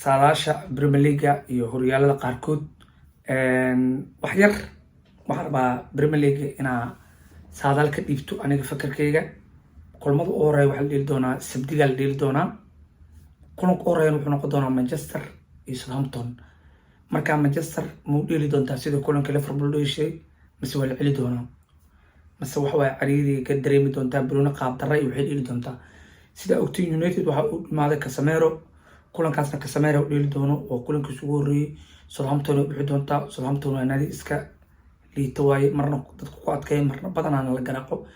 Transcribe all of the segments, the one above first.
Saadaasha Premier League iyo horyaalada qaarkood wax yar waxaan rabaa Premier League inaa saadaal ka dhiibto. Aniga fakarkayga, kulmada u horeeya waxaa la dheeli doonaa Sabdigaa la dheeli doonaa. Kulanka u horeeyan wuxuu noqon doonaa Manchester iyo Southampton. Marka Manchester mau dheeli doontaa sida kulanka Liverpool dheeshay, mise waa la celi doonaa, mase waxa waaye cariiri ka dareemi doontaa Bruno qaab darra iyo waxay dheeli doontaa? Sida ogtiin, United waxa uu dhimaaday Casemiro. Kulankaasna Casemiro u dheeli doono oo kulankiis ugu horreeyey. Southampton way bixi doontaa. Southampton waa naadi iska liita waaye, marna dadku ku adkeeya, marna badanaana la garaaqo.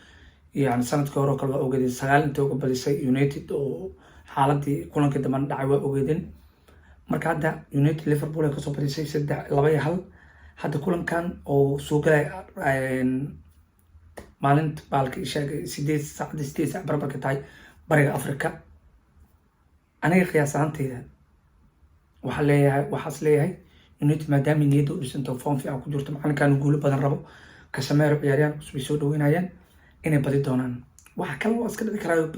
Yani sanadkii hore oo kale waa ogeedeen, 9 intay uga badisay United oo xaaladii kulankii dambena dhacay waa ogeedeen. Marka hadda United Liverpool ay kasoo badisay 3, 2 iyo 1. Hadda kulankan oo soo galay maalinta baalka isheegay 8 saacadii, 8 saac barbarka tahay Bariga Africa. Aniga qiyaas ahaanteyda waxaa leeyahay, waxaas leeyahay United maadaama niyadda u dhisanto, form fiican ku jirto, macalinkan guulo badan rabo, Casemiro ciyaaryahan cusub ay soo dhaweynayaan, inay badi doonaan. Waxa kale waa iska dhici karaa,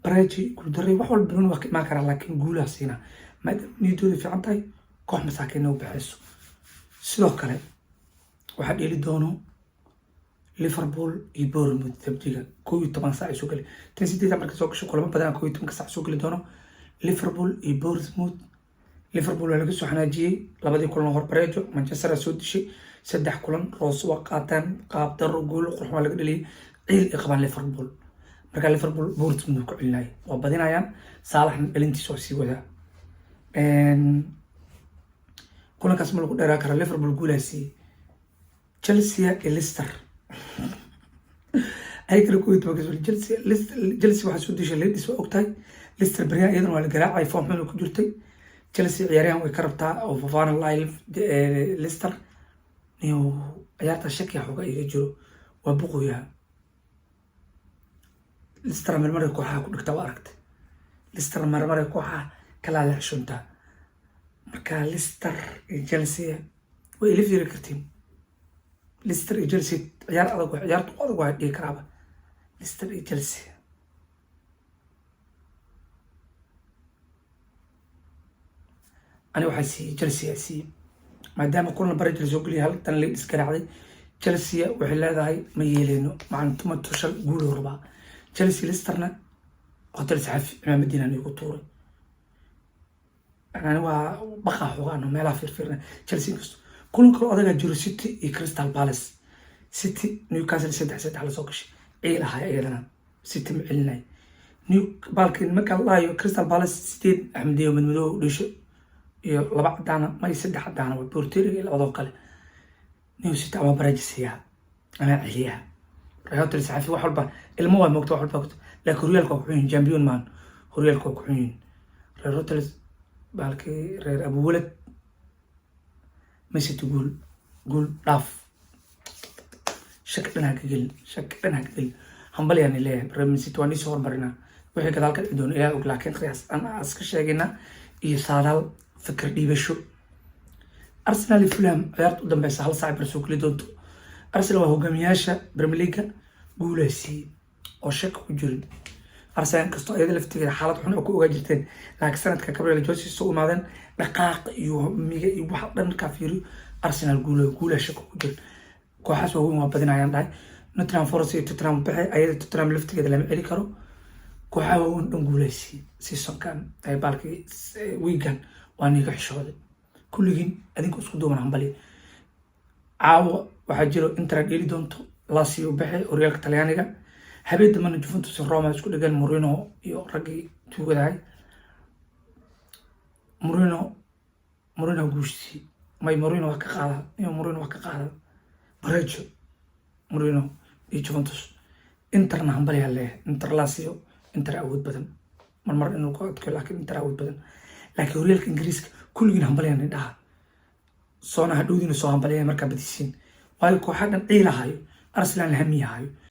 bareji, guuldarey, wax walba banooni waa ka imaan karaa, laakiin guulaha siina maadaama niyaddooda fiican tahay, koox masaakiinna u baxayso. Sidoo kale waxaa dheeli doono Liverpool iyo Bournemouth Sabtiga 11 saac ay soo geli tan 8 marka soo gasho. Kulamo badan 11-ka saac soo geli doono, Liverpool iyo Bournemouth. Liverpool waa laga soo xanaajiyey labadii kulan hor bareejo. Manchester aa soo dishay saddex kulan, roos waa qaateen, qaab daro, goolo qurux waa laga dhaliyay. Ciil ay qabaan Liverpool. Marka Liverpool Bournemouth ku celinaya, waa badinayaan. Saalaxna dhalintiisa waa sii wadaa. Kulankaas ma lagu dheeraa karaa? Liverpool guulaa siiyey. Chelsea iyo Leicester ayagana 11-ka. Chelsea, Chelsea waxaa soo dishay Leeds, waa ogtahay. Leicester beryahan iyadana waa la garaacay, form xun ku jirtay. Chelsea ciyaaryahan way ka rabtaa oo Fofana live Leicester iyo ciyaarta shakiya xooga iga jiro, waa buqoyaa. Leicester marmaray kooxaha ku dhigta, waa aragtay. Leicester marmaray kooxaha kala leexshuntaa. Marka Leicester iyo Chelsea way ila fiiri kartiin. Leicester iyo Chelsea ciyaar adag waa, ciyaarta u adag waa dhihi karaaba Leicester iyo Chelsea. Ani waxaa siiyey Chelsea aa siiyey, maadaama kulan bare Chelsea soo geliya hal tan Leeds garaacday. Chelsea waxay leedahay ma yeeleyno, macalin Thomas Tuchel guuluu rabaa. Chelsea Leicesterna Hotel Saxafi cimaamadiina igu tuuray. Yani waa baqaa xoogaano meelaha fiirfiirna Chelsea. Inkasto kulan kaloo adagaa jiro, City iyo Crystal Palace. City Newcastle 3-3 lasoo gashay, ciil ahay iyadana City ma celinay. New baalki marka la dhahayo Crystal Palace 8 Axmediyo Madmadow dhisho iyo laba cadaana, may saddex cadaana waa Borteriga iyo labadoo kale. New City ama barajisiyaa ama celiyaa. Hotel Saxafi wax walba ilmo waa moogta, wax walba, laakiin horyaalka waa ku xun yihin, champion maan, horyaalka waa ku xun yihin reer Hotel baalkii, reer Abuwalad. Mesity guul, guul dhaaf, shaki dhan ha ka gelin, shaki dhan ha ka gelin. Hambalyaan leeyahay reer Mesity, waa niisoo hormarinaa. Wixii gadaal ka dhici doono Ilaah og, laakiin qiyaas aan iska sheegayna iyo saadaal, fikir dhiibasho. Arsenal iyo Fulham ciyaarta u dambeysa hal saac bar soo geli doonto. Arsenal waa hogaamiyaasha Premier League, guulaa siiyey oo shaki ku jirin. Arsenal inkastoo iyada laftigeeda xaalad xun oo ku ogaa jirteen, laakiin sanadka Gabriel Jesus soo imaadeen, dhaqaaqa iyo miga iyo waxa dhan markaa fiiriyo, Arsenal guula, guulaa shaki ku jirin. Kooxaas waaweyn waa badinayaan dhahay. Nottingham Forest iyo Tottenham baxay, ayada Tottenham laftigeeda lama celi karo. Kooxaha waaweyn dhan guulaysiiyey seasonkan baalkii wiigan waa niiga xishooday kulligiin adinka isku duuban. Hambali. Caawa waxaa jiro Inter dheeli doonto Lazio baxay horyaalka Talyaaniga. Habeen dambana Juventus Roma isku dhegan, Mourinho iyo raggii tuugadahay. Mourinho guushtii may Mourinho wax ka qaada iyo Mourinho wax ka qaada barejo, Mourinho iyo Juventus. Interna hambaliyaa leeyahay. Inter Lazio, Inter awood badan marmar inuu ku adkayo, laakiin Inter awood badan. Laakiin horyaalka Ingiriiska kulligiin hambaliyaan indhaha soona hadhowdiina soo hambaliyaya markaa badisiin, waayo kooxa dhan ciilahayo, Arsenal hamiyahayo.